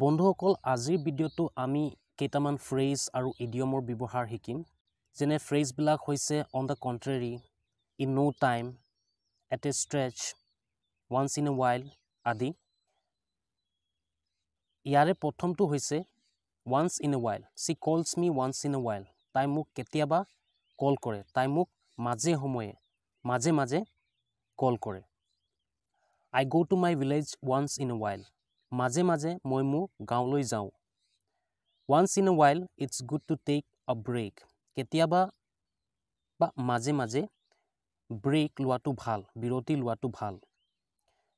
বন্ধুসকল, আজিৰ ভিডিঅ'টো আমি কেইটামান ফ্ৰেজ আৰু ইডিয়মৰ ব্যৱহাৰ শিকিম। যেনে ফ্ৰেজবিলাক হৈছে on the contrary, in no time, at a stretch, once in a while আদি। ইয়াৰে প্ৰথমটো হৈছে once in a while. She calls me once in a while. তাই মোক কেতিয়াবা কল কৰে, তাই মোক মাজে সময়ে, মাজে মাজে কল কৰে। I go to my village once in a while. মাজে মাজে মই মোৰ গাঁৱলৈ যাওঁ। Once in a while it's good to take a break. কেতিয়াবা বা মাজে মাজে ব্ৰেক লোৱাটো ভাল, বিৰতি লোৱাটো ভাল।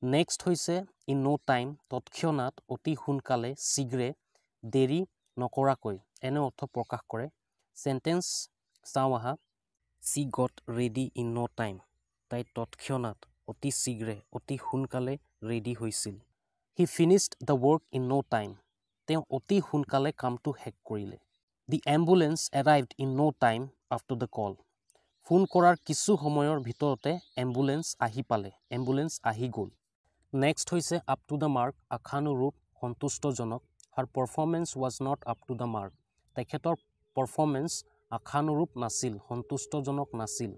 নেক্সট হৈছে ইন ন' টাইম, তৎক্ষণাত, অতি সোনকালে, শীঘ্ৰে, দেৰি নকৰাকৈ, এনে অৰ্থ প্ৰকাশ কৰে। চেণ্টেন্স চাওঁ আহা। She got ready in no time. তাই তৎক্ষণাত, অতি শীঘ্ৰে, অতি সোনকালে ৰেডি হৈছিল। He finished the work in no time. তেওঁ অতি সোনকালে কামটো শেষ কৰিলে। The ambulance arrived in no time after the call. Phone কৰাৰ কিছু সময়ৰ ভিতৰতে এম্বুলেঞ্চ আহি পালে, এম্বুলেঞ্চ আহি গ'ল। নেক্সট হৈছে আপ টু the mark, আশানুৰূপ, সন্তুষ্টজনক। Her performance was not up to the mark. তেখেতৰ পাৰফৰ্মেঞ্চ আশানুৰূপ নাছিল, সন্তুষ্টজনক নাছিল।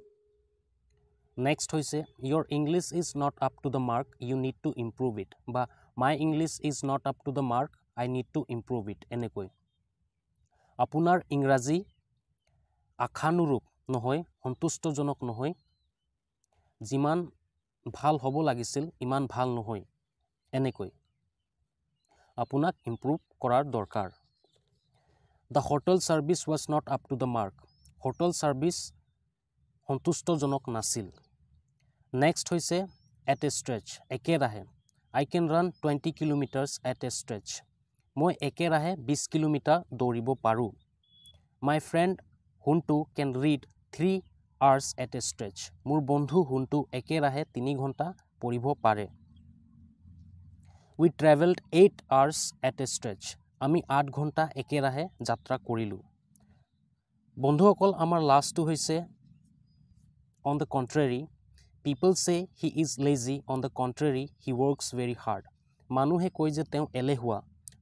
নেক্সট হৈছে your English is not up to the mark, you need to improve it, বা my English is not up to the mark, I need to improve it. এনেকৈ আপোনাৰ ইংৰাজী আশানুৰূপ নহয়, সন্তুষ্টজনক নহয়, যিমান ভাল হ'ব লাগিছিল ইমান ভাল নহয়, এনেকৈ আপোনাক ইম্প্ৰুভ কৰাৰ দৰকাৰ। The hotel service was not up to the mark. Hotel service সন্তুষ্টজনক নাছিল। নেক্সট হৈছে এট এ ষ্ট্ৰেচ, একেৰাহে। I can run 20 kilometers at a stretch. মই একেৰাহে 20 কিলোমিটাৰ দৌৰিব পাৰোঁ। My friend Huntu can read 3 hours at a stretch. মোৰ বন্ধু হুণ্টু একেৰাহে 3 ঘণ্টা পঢ়িব পাৰে। We travelled 8 hours at a stretch. আমি 8 ঘণ্টা একেৰাহে যাত্ৰা কৰিলোঁ। বন্ধুসকল, আমাৰ লাষ্টটো হৈছে on the contrary. People say he is lazy, on the contrary he works very hard. মানুহে কয় যে তেওঁ এলেহুৱা,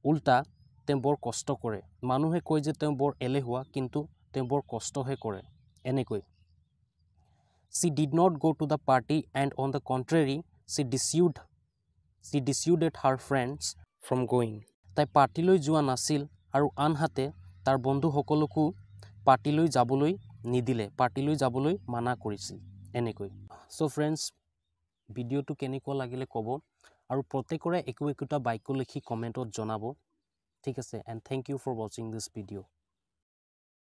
উল্টা তেওঁ বৰ কষ্ট কৰে। মানুহে কয় যে তেওঁ বৰ এলেহুৱা, কিন্তু তেওঁ বৰ কষ্টহে কৰে, এনেকৈ। She did not go to the party and on the contrary she dissuaded her friends from going. তাই পাৰ্টিলৈ যোৱা নাছিল আৰু আনহাতে তাৰ বন্ধুসকলকো পাৰ্টিলৈ যাবলৈ নিদিলে, পাৰ্টিলৈ যাবলৈ মানা কৰিছিল, এনেকৈ। চ' ফ্ৰেণ্ডছ, ভিডিঅ'টো কেনেকুৱা লাগিলে ক'ব আৰু প্ৰত্যেকৰে একো একোটা বাক্য লিখি কমেণ্টত জনাব, ঠিক আছে? And thank you for watching this video.